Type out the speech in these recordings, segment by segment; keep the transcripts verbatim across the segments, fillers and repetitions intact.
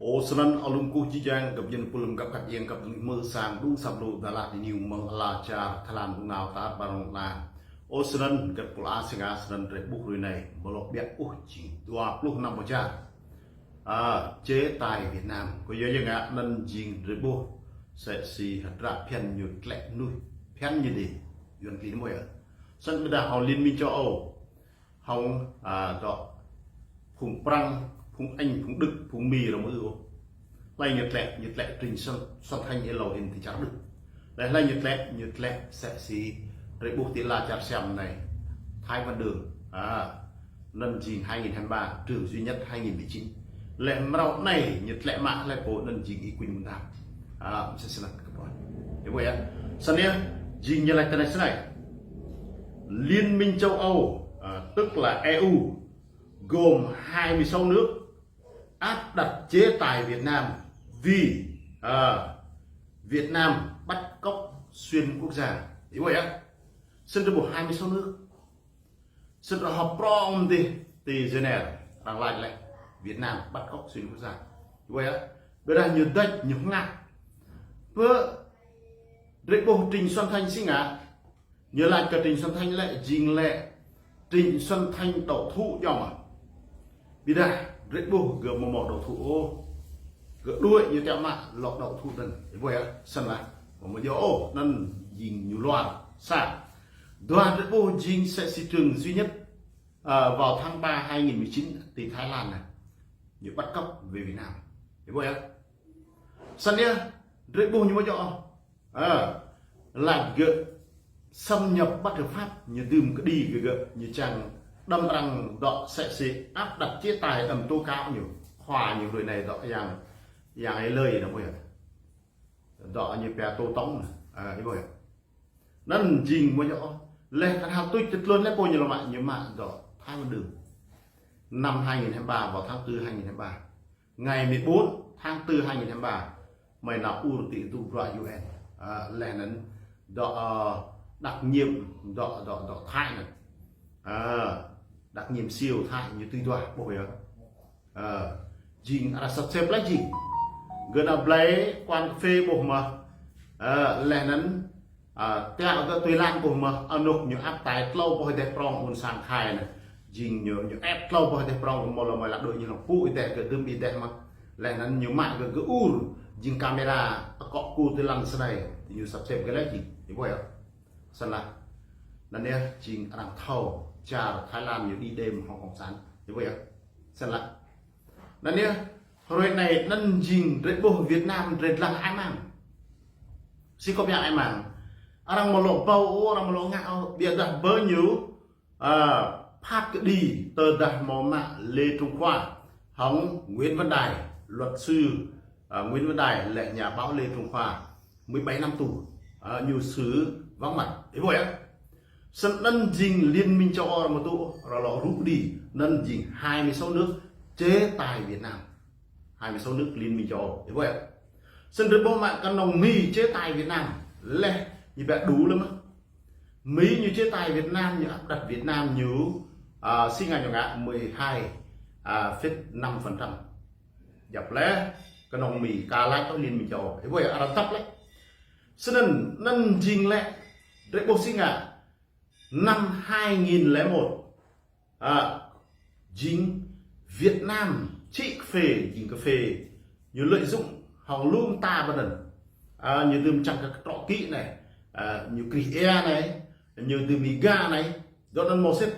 Ơ snăn, ơ lŏm kơkuh jih jang, găp djuai pul lăm găp khăp yang găp djuai mơ̆ sang đŭng săp lu dalah di niu mơ̆ng ala čar Thái Lan ƀu ngao tar ƀar rŏng na. Ơ snăn, găp pul a sing a snăn drei ƀuh hrơi anai, mlŏ ƀiă ôh jing dua pluh năm boh čar. A, chế tài Việt Nam. Kơ yua yang ngă anăn jing drei ƀuh, sĕ si hơdră phiăn ñu tlĕ nuih, phiăn ñu dih, yuan klin mơ̆ yơh. Snăn ƀiădah hŏng Liên minh châu Âu, hŏng, a, dŏ phung Prăng, phung Anh, phung Đức, phung Mi rŏng ư ôh. Hlơi ñu tlĕ, ñu tlĕ Trịnh Xuân, Xuân Thanh êlâo hĭn ti čar Đức. Leh hlơi ñu tlĕ, ñu tlĕ sĕ si drei ƀuh ti ala čar Siam anai, Thái Văn Đường. A, anăn jing hai nghìn hai mươi ba, Trương Duy Nhất hai nghìn mười chín. Leh mrâo anai ñu tlĕ mă hlơi pô anăn jing Y Quynh Ƀuôn Tam. A, msĕ snăn kơ ƀuh. Ih ƀuh yơh. Snăn yơh, jing ñu laĭ tơ anai snei. Liên minh châu Âu, à, tức là E U, gồm hai mươi sáu nước áp đặt chế tài Việt Nam vì, à, Việt Nam bắt cóc xuyên quốc gia. Ih ƀuh yơh. Snăn drei ƀuh hai mươi sáu nước. Snăn drei họp prŏng ti, ti Geneva, arăng laĭ leh Việt Nam bắt cóc xuyên quốc gia. Ih ƀuh yơh. Ƀiădah ñu đač, ñu hngah. Pơ drei ƀuh Trịnh Xuân Thanh sing a, ñu laĭ kơ Trịnh Xuân Thanh lĕ, jing lĕ Trịnh Xuân Thanh đậu thụ yơh mơ̆. Ƀiădah drei ƀuh gơ̆ mơ̆ mâo đậu thụ ôh. Gơ̆ đuaĭ ñu tiŏ mă lŏ đậu thụ anăn. Ih ƀuh yơh, snăn lah. Mơ̆ mâo djơ̆ ôh, anăn jing ñu luar. Sa. Dua drei ƀuh jing sĕ si Trương Duy Nhất, à, vào tháng ba hai nghìn mười chín ti Thái Lan anai. Ñu bắt cóc về Việt Nam. Ih ƀuh yơh. Snăn yơh, drei ƀuh ñu mâo djơ̆ ôh. Ơ, lač gơ̆ xâm nhập bất hợp pháp, ñu dưm kơđi kơ gơ̆, ñu čang đăm arăng dŏ sĕ si áp đặt chế tài, đăm tố cáo ñu. Khua ñu hrơi anai dŏ yang, yang êlơi anăn ƀuh yơh. Dŏ ñu pia Tô Tống anăn. Ơ, ih ƀuh yơh. Anăn jing mâo djơ̆ ôh. Leh kăn hăp tuč tơ tlôn leh pô ñu lŏ mă, ñu mă dŏ Thái Văn Đường. Năm hai nghìn hai mươi ba, vào tháng tư hai nghìn hai mươi ba. Ngày mười bốn tháng tư hai nghìn hai mươi ba, mơi nao ur ti tŭ bruă U N. Ơ, leh anăn dŏ, ơ, đặc nhiệm, dŏ, dŏ, dŏ Thái anăn. Ơ, đặc nhiệm siêu Thái ñu tui duah ƀuh yơh. Ơ, jing arăng săp sĕp leh jing. Gơ̆ nao blei quán cà phê ƀuh mơ̆. Ơ, leh anăn, a, tiŏ gơ̆ tui lăn ƀuh mơ̆, anôk ñu ăp tai tlâo boh êdeh prŏng ƀuôn sang Khai anăn. Jing ñu, ñu ĕp tlâo boh êdeh prŏng mơ̆ lŏ mơi lăk đuaĭ ñu lŏ pŭ êdeh gơ̆ dưm êdeh mơ̆. Leh anăn ñu mă gơ̆, gơ̆ ur, jing camera, akŏ ku tui lăn snei, ñu săp sĕp gơ̆ leh jing, ih ƀuh yơh. Snăn lah. Anăn yơh jing arăng thâo, čar Thái Lan ñu đi đêm hŏng cộng sản, ih ƀuh yơh. Snăn lah. Anăn yơh, hrơi anai anăn jing drei ƀuh Việt Nam drei dlăng ai mang. Si kŏp yang ai mang. Arăng mâo lŏ ƀâo ôh, arăng mâo lŏ ngă ôh, ƀiădah ƀơ ñu, a, phat kơđi tơdah mâo mă Lê Trung Khoa hŏng Nguyễn Văn Đài, luật sư, a, Nguyễn Văn Đài lĕ nhà báo Lê Trung Khoa, mười bảy năm tù, a, ñu xử vắng mặt. Ih ƀuh yơh. Snăn anăn jing Liên minh châu Âu arăng mâo tŭ, arăng lŏ rŭ kơđi, anăn jing hai mươi sáu nước chế tài Việt Nam. Hai mươi sáu nước Liên minh châu Âu, ih ƀuh yơh. Snăn drei ƀuh mă kơnơ̆ng Mi chế tài Việt Nam, leh ñu ƀiă đu leh mơ̆. Mi ñu chế tài Việt Nam, ñu áp đặt Việt Nam ñu, a, si ngă ñu ngă mười hai, a, phẩy năm phần trăm. Djăp leh, kơnơ̆ng Mi ka lač ôh Liên minh châu Âu. Ih ƀuh yơh, arăng tăp leh. Snăn, anăn jing lĕ, drei ƀuh si ngă, năm hai nghìn lẻ một, a, jing Việt Nam čih cà phê, jing cà phê, ñu lợi dụng hŏng lu mta ƀơi anăn. A, ñu dưm čang kơ trŏ kĭ anai, a, ñu krih ia anai, ñu dưm êga anai, dŏ anăn mâo sĭt.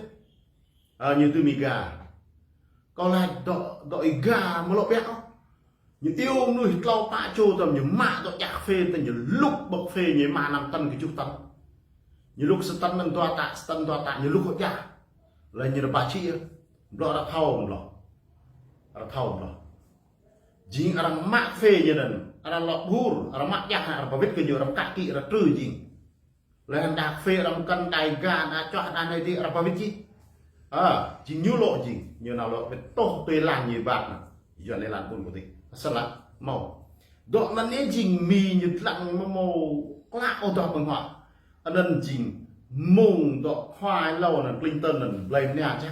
A, ñu dưm êga. Kâo lač dŏ, dŏ êga mlŏ ƀiă ôh. Ñu iâu mnuih tlâo pă čô tơm ñu mă dŏ djah cà phê tơm ñu lŭk ƀơ̆k cà phê ñu mă năm tăn kơ tơjuh tăn. Ñu lŭk sa tăn anăn dua tă, sa tăn dua tă, ñu lŭk hŏ djah. Leh ñu rơpa čih yơh. Mlŏ arăng thâo mlŏ. Arăng thâo mlŏ. Jing arăng mă cà phê ñu anăn, arăng lŏ bhur, arăng mă djah, arăng ba wĭt kơ ñu, arăng kă kĭ, arăng trư jing. Leh anăn đa cà phê arăng kăn đa êga, đa čuah, đa anai dih, arăng ba wĭt jih. A, jing ñu lŏ jing, ñu nao lŏ wĭt tŏh tui lăn ñu ƀă anăn. Yua anei lăn ƀuôn ƀu dih. Snăn lah, mâo. Dŏ anăn yơh jing Mi ñu dlăng mâo mâo klă ôh dŏ ƀơ̆ng huă. Anăn jing mơ̆ng dŏ khua êlâo anăn Clinton anăn blei mnia čăk.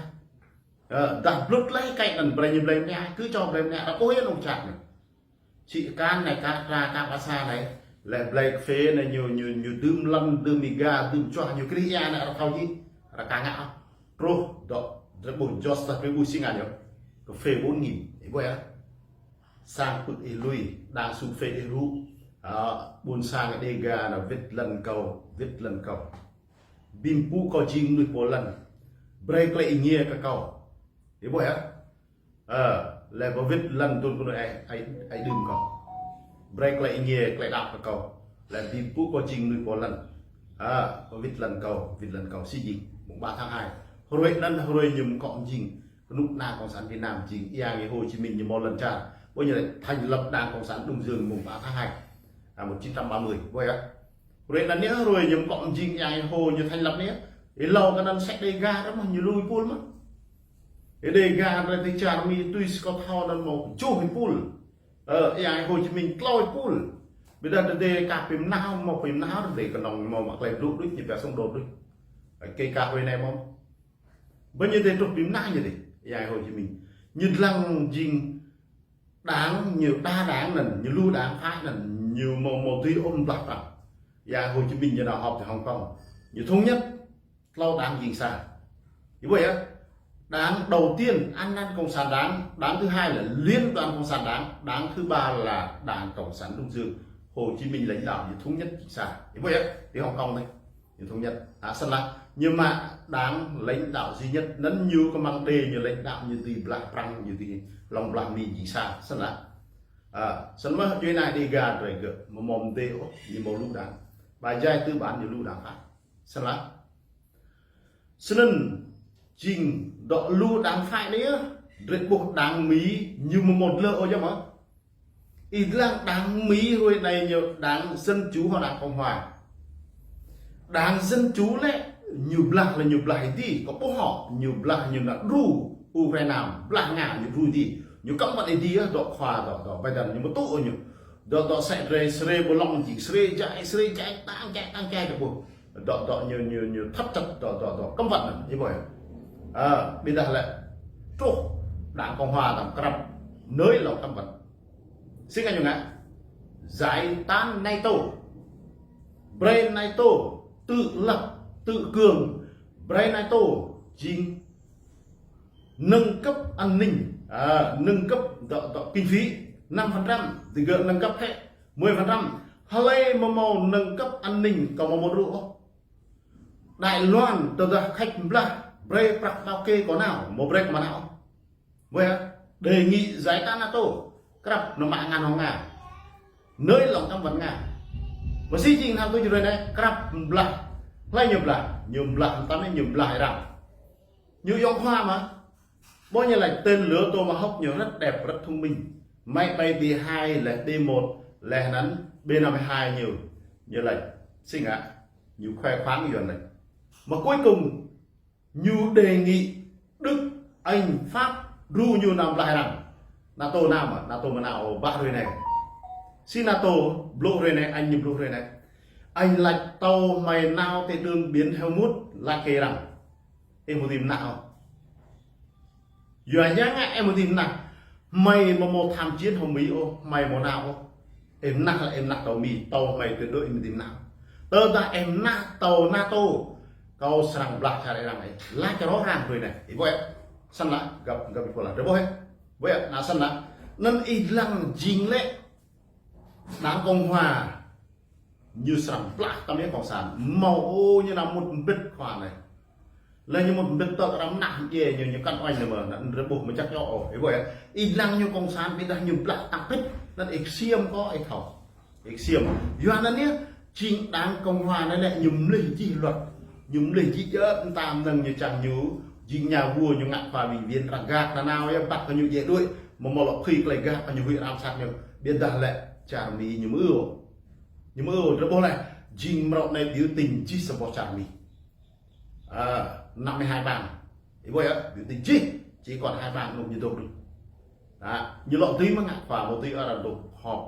Ơ, dah blŭt leh kĕ anăn brei ñu blei mnia, kơ čô blei mnia, arăng ƀuh yơh anôk čăk anăn. Čĭ kan anai, kar tra, kar ƀa sa anai. Lĕ blai kphê anai ñu, ñu, ñu dưm lăn, dưm iga, dưm čuah, ñu krih ia anai, arăng thâo jing, arăng ka ngă. Truh dŏ drơi ƀuh, Joseph drơi ƀuh si ngă ñu. Kphê bốn nghìn, ih ƀuh yơh. Sang pưk ih lui, đang su kphê ih rŭ. Ơ, ƀuôn sang Đêga anai wĭt lăn kâo, wĭt lăn kâo. Bim pŭ kâo jing mơnuih pô lăn. Brơi klei êngiê kơ kâo. Ih ƀuh yơh. Ơ, lĕ ba wĭt lăn tŭn kơ mơnuih ai, ai, ai đưm kâo. Brơi klei êngiê, klei đaŏ kơ kâo. Lĕ bim pŭ kâo jing mơnuih pô lăn. Ơ, ba wĭt lăn kâo, wĭt lăn kâo si jing. Mùng ba tháng hai. Hruê anŭn, hruê ñu mơkŏ jing. Kơnuk kơna Cộng sản Việt Nam jing, Yang Hồ Chí Minh ñu hmâo lŏn čar. Ƀơi ñu lĕ thành lập Đảng Cộng sản Đông Dương mùng ba tháng hai. À, một chín trăm ba mươi. Ƀơi yơh. Hruê anŭn ñu hruê ñu mơkŏ jing Yang Hồ ñu thành lập ñu. Ih hlâo kơ anŭn sĕ Đêga ră mơ̆ ñu lui pul mơ̆. Ih Đêga ră ti čar Mi tui si kâo thâo anŭn mơ̆ čuh ih pul. Ơ, Yang Hồ Chí Minh tlâo ih pul. Ƀiădah đơđa kơ pim nao mơ̆ pim nao đơđa kơnơ̆ng mơ̆ mă klei blŭ đôč ñu pia sống đôč đôč. Ơ, kơ kơ hruê anai mơ̆. Ƀơi ñu đơđa truh pim nao ñu đơđa. Yang Hồ Chí Minh. Ñu lăng jing Đảng, ñu đa đảng anŭn, ñu lu đảng phái anŭn, ñu mơ̆, mơ̆ tui ôm blah prăng. Yang Hồ Chí Minh ñu nao họp ti Hồng Kông. Ñu thống nhất, tlâo đảng jing sa. Ih ƀuh yơh. Đảng đầu tiên, An An Cộng sản Đảng, đảng thứ hai là Liên đoàn Cộng sản Đảng, đảng thứ ba là Đảng Cộng sản Đông Dương. Hồ Chí Minh lãnh đạo ñu thống nhất jing sa. Ih ƀuh yơh, ti Hồng Kông anai. Ñu thống nhất. À, săn lah. Nhưng mà đảng lãnh đạo duy nhất, anŭn ñu kơ măng đê, ñu lãnh đạo, ñu dưi blah prăng, ñu dưi lŏng blah Mi jing sa. Săn lah. À, săn mơ̆ djuai anai Đêga drơi gơ̆, mơ̆ mơ̆ mơdê ôh, ñu mơ̆ lu đảng. Ba jai tư bản ñu lu đảng phái. Săn lah. Snăn jing dŏ lu đảng phái anai, drơi ƀuh đảng Mi, ñu mơ̆ mơ̆ lơ ôh yơh mơ̆. Ih lăng đảng Mi hruê anai ñu đảng Dân Chủ hŏ đảng Cộng Hòa. Đảng Dân Chủ lĕ, ñu blah lĕ ñu blah ih ti, kơ ƀuh hŏ, ñu blah ñu nao đru Ukraina, blah Nga ñu đru ih ti. Ñu cấm vận ih ti yơh, dŏ khua dŏ, dŏ Biden ñu mơ̆ tŭ ñu. Dŏ, dŏ sĕ drơi srê ƀu lŏng jing, srê jai, srê jai, tăng jai, tăng jai kơ ƀuh. Dŏ, dŏ ñu, ñu, ñu thắt chặt, dŏ, dŏ, dŏ cấm vận anŭn, ih ƀuh yơh. Ơ, ƀiădah lĕ, truh, đảng Cộng Hòa tăm krăp, nới lỏng cấm vận. Si ngă ñu ngă. Giải tán NATO. Brơi NATO tự lập, tự cường. Brơi NATO jing nâng cấp an ninh. À, nâng cấp dŏ, dŏ kinh phí năm phần trăm, ti gơ̆ nâng cấp hĕ mười phần trăm. Hlơi mơ̆ mơ̆ nâng cấp an ninh kơ mơ̆ mơ̆ rŭ ôh. Đài Loan tơdah khač blah, brơi prăk đao kê kơ nao, mơ̆ brơi kơ mơ̆ nao. Ƀuh yơh, đề nghị giải tán NATO, krăp nao mă ngăn hŏng Nga. Nới lỏng cấm vận Nga. Mơ̆ si jing hăng tui jrơi anai, krăp blah. Hlơi ñu blah, ñu blah, tăm anai ñu blah Iran. Ñu yŏng khua mơ̆. Ƀuh ñu laĭ tên lửa Tomahawk ñu rất đẹp, rất thông minh. Máy bay B hai lĕ, B một lĕ anŭn, B năm mươi hai ñu. Ñu laĭ, si ngă, ñu khoe khoang Yuan laĭ. Mà cuối cùng, ñu đề nghị Đức, Anh, Pháp đru ñu nao blah Iran. NATO nao mơ̆, NATO mơ̆ nao ôh, ƀă hruê anai. Si NATO blŭ hruê anai, Anh ñu blŭ hruê anai. Anh laĭ tơdah hmei nao ti đường biển Hormuz, laĭ kơ Iran. Ih mơ̆ dưi mơnă ôh. Yua yang ngă ih mơ̆ dưi mơnă. Hmei mơ̆ mơ̆ tham chiến hăng Mi ôh, hmei mơ̆ nao ôh. Ih mơnă lĕ ih mơnă tơl Mi, tơl hmei tuyệt đối ih mơ̆ dưi mơnă. Tơdah ih mơnă tơl NATO, kâo srăng blah čar Iran ih. Laĭ čar Iran hruê anai. Ih ƀuh yơh. Săn lah, găp, găp ih pô lah. Drơi ƀuh yơh. Ƀuh yơh, anai săn lah. Anŭn ih lăng jing lĕ Đảng Cộng Hòa ñu srăng blah tăm yơh Cộng sản. Mơ̆ ôh ñu nao mŭt mbĭt khua anai. Lĕ ñu mŭt mbĭt tơl arăng mơnă hăng djai ñu, ñu kăn oanh anai mơ̆, anŭn drơi ƀuh mơ̆ čăk yơh ôh. Ih ƀuh yơh. Ih lăng ñu Cộng sản, ƀiădah ñu blah tăm pĭt, anŭn ih ksiêm kơ ih thâo. Ih ksiêm. Yua anŭn yơh, jing Đảng Cộng Hòa anai lĕ ñu mlih jih luật. Ñu mlih jih jơ̆ mơtam năng ñu čang ñu, jing nhà vua ñu ngă khua vĩnh viễn, arăng gak nanao yơh, ƀă kơ ñu djai đuaĭ, mơ̆ mơ̆ lŏ phưi klei gak kơ ñu huĭ ram sat ñu. Ƀiădah lĕ, čar Mi ñu mơ̆ ư ôh. Ñu mơ̆ ư ôh, drơi ƀuh lĕ, jing mrâo anai biểu tình jih sa boh čar Mi. À, năm mươi hai bang. Ih ƀuh yơh, biểu tình jih, chỉ còn hai bang anŭn ñu dŏ đôč. Đó, ñu lŏ dưi mơ̆ ngă khua, mơ̆ dưi arăng dŏ họp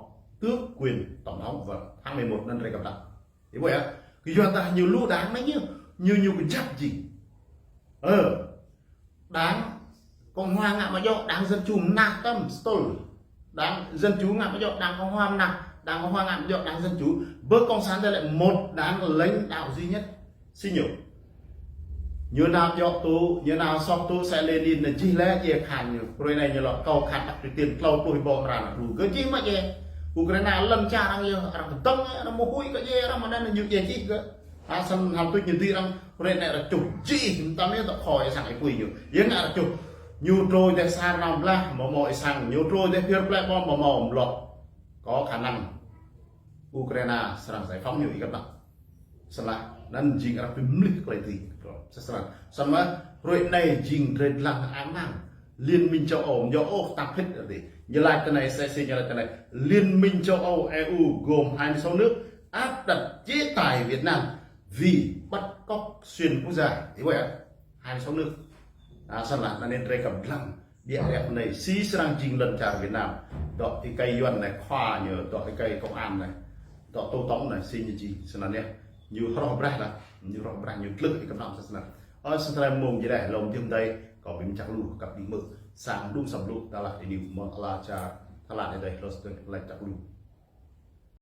tước quyền tổng thống vào tháng mười một anŭn rai kơplah. Ih ƀuh yơh, kơ yua dah ñu lu đảng anai ñu, ñu, ñu kơjăp jing. Ơ, Đảng Cộng Hòa ngă mă djơ̆, Đảng Dân Chủ mơnah tăm stol. Đảng Dân Chủ ngă ƀu djơ̆ Đảng Cộng Hòa mơ̆n, Đảng Cộng Hòa ngă ƀu djơ̆ Đảng Dân Chủ. Bơ Cộng sản ta lĕ một đảng lãnh đạo duy nhất. Sĭt ñu. Ñu nao djơ̆ tŭ, ñu nao soh tŭ, sĕ Lenin anai jih lĕ djai khan ñu. Hrơi anai ñu lŏ kâo khan Bắc Triều Tiên tlâo pluh rơbâo mra anŭn lu. Gơ̆ jih mă djai. Ukraina lŏn čar arăng yơh, arăng kơdơ̆ng, arăng mơ̆ huĭ kơ djai, arăng mơ̆ anŭn ñu djai jih gơ̆. A, snăn hal tuč ñu dưi arăng, hrơi anai arăng čuh jih, mơtam yơh tŏ khŏm ih sang ih pui ñu. Yơh ngă arăng čuh. Ñu trôi dêh sa rơnao blah, mơ̆ mơ̆ ih sang, ñu trôi dêh phiơr plĕ ƀom, mơ̆ mơ̆ mlŏk. Có khả năng Ukraina srăng giải phóng ñu ih kơnăl. Snăn lah, anŭn jing arăng bi mlih klei dưi. Snăn, snăn mơ̆, hrơi anai jing drơi dlăng amăng Liên minh châu Âu, ñu ôh tăng phĭt adih. Ñu laĭ tui anai, sĕ sĭt ñu laĭ tui anai. Liên minh châu Âu, E U gồm hai mươi sáu nước áp đặt chế tài Việt Nam vì bắt cóc xuyên quốc gia. Ih ƀuh yơh, hai mươi sáu nước. A, snăn lah, anŭn anai drơi kăp dlăng. Biă riăk anai, si srăng jing lŏn čar Việt Nam. Dŏ êkei Yuăn anai, khua ñu, dŏ êkei công an anai, dŏ tổng thống anai, si ñu jing, snăn yơh. Ñu hroh braih lah, ñu hroh braih, ñu tlưh ih kơnăl sa snăn. Ơ, snăn mông jih dai, lŏm jih dai, kâo bi mčah lu, kăp bi mơ̆. Sang đŭng săm lu, ta lah, anai mơ̆ ala čar, ta lah anai dai, lŏ snăn, lĕ čah lu.